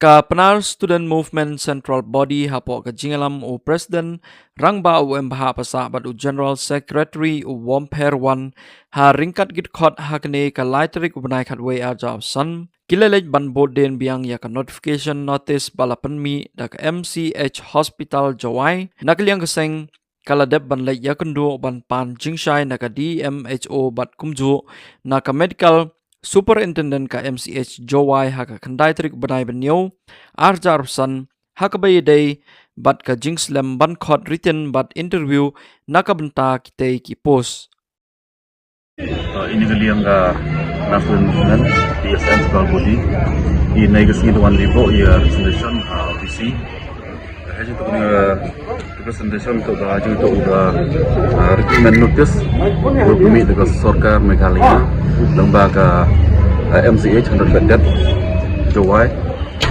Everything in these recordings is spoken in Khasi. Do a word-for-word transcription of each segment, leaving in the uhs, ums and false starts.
Ka Pnar Student Movement Central Body hapoh ka jingïalam u President Rangbah u M Bha Pasa bad u General Secretary u Wompher Wan ha ryngkat ki dkhot ha kane ka lai tarik u bnai khatwei arhajar arphew san ki la leit ban bud dien biang ïa ka notification notice ba la pynmih da ka M C H Hospital Jowai na ka liang ka seng ka la dep ban leit ïakynduh ban pan jingshai na ka D M H O bad kumjuh na ka Medical Superintendent ka M C H Jowai ha ka khyndai tarik bnai ba hynñiew arhajar arphew san ha kaba ïadei bad ka jingslem ban khot written bad interview na ka bynta kitei ki post. Uh, ini ka liang ka National Movement, P S M Central Body. Ini ka sngi da wan liboh ïa presentation, uh, D C. Hai jingthoh ka presentation to ka jingthoh ka, uh, recruitment notice. Wa pynmih da ka sorkar Meghalaya. Lyngba ka, uh, M C H hundred bedded Jowai.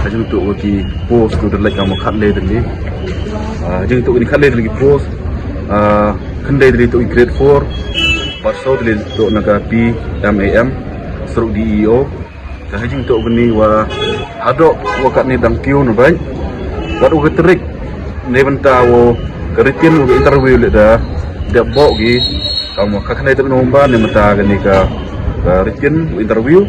Hai jingthoh ki post tu da leit ka mo khatlai tylli. Uh, jingthoh ni khatlai tylli ki post. Uh, khyndai tylli to grade four. Bad saw tylli to na ka P M A M. Surok D E O. Ka hai jingthoh kani wa hadok wa katni dang kiew na bad wat u ka tarik ne bynta wa ka written wa interview le da dep bok gi kam wa ka kane tarik November ne bynta kani ka, ka written interview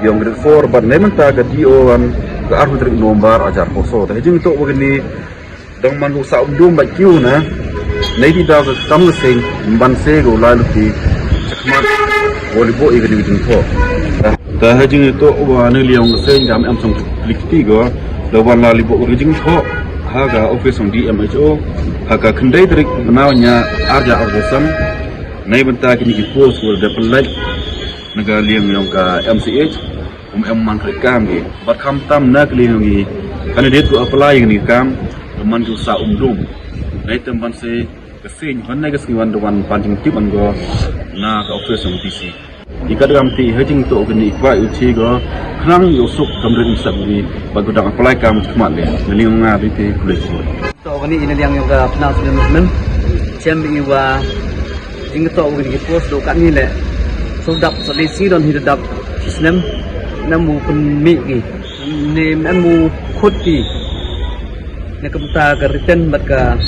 yong grade four bad ne bynta ka D O wan ka arphew tarik November arhajar arphew saw. Te hai jingthoh wa kani dang man ko sa um dum ba kiew na. Nei di da ka kam ka seng ban se ko lai luti. Chakmat ko liboh i ka ni jingthoh. Ta ha jingthoh wa ne liang ka seng kam em song klik ti ko. Da wan la liboh ka jingthoh ha ka office song D M H O ha ka khyndai tarik bnai nya arhajar arphew san. Nei bynta kini ki post ko da pynlait na ka liang yong ka M C H. Um em man kre kam ki bad kham tam na ka liang ki candidate ko apply ïa kani kam da man ki sa um dum. Nei tem ban se ka seng ban na ka sngi wan da wan pan jingtip an go na ka office song D C. I ka dam ti ha jingthoh kani kwah u chi go khnang ïa u suk kam rin sab ni bad ko dang apply kam khmat le na liang nga ri te college. Toh kani ina liang yong ka Pnar Student Movement. Chem i wa jingthoh kani ki post do kani le. So dap so le si don hi dap snem. Nam mu pynmih ki ne nam mu khot ki. Ne ka bynta ka written bad ka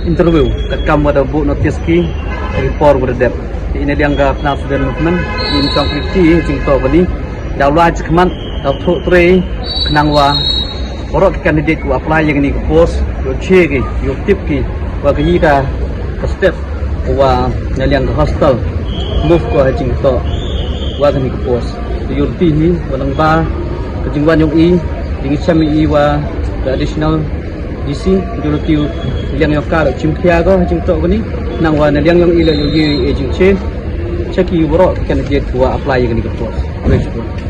interview ka kam wa da bu notice ki. Ka por wa da dep ina liang ka Pnar Student Movement in song ki jingthoh kani. Da wa chikmat da thoh trei khnang wa Baroh ki candidate ku apply ïa kani ka post, ïoh che ki, ïoh tip ki, wa kani ka, ka step, wa na liang ka hostel, move ko ha jingthoh, wa kani ka post. Ïoh ti hi, wa nang ba, ka jingwan yong i, jingchem i wa, ka additional D C, ïoh ti, liang yong ka, chim khia ko, ha jingthoh kani, nang wa na liang yong i la ïoh i, e jingche, check i baroh ki candidate ku wa apply ïa kani ka post. Praise God.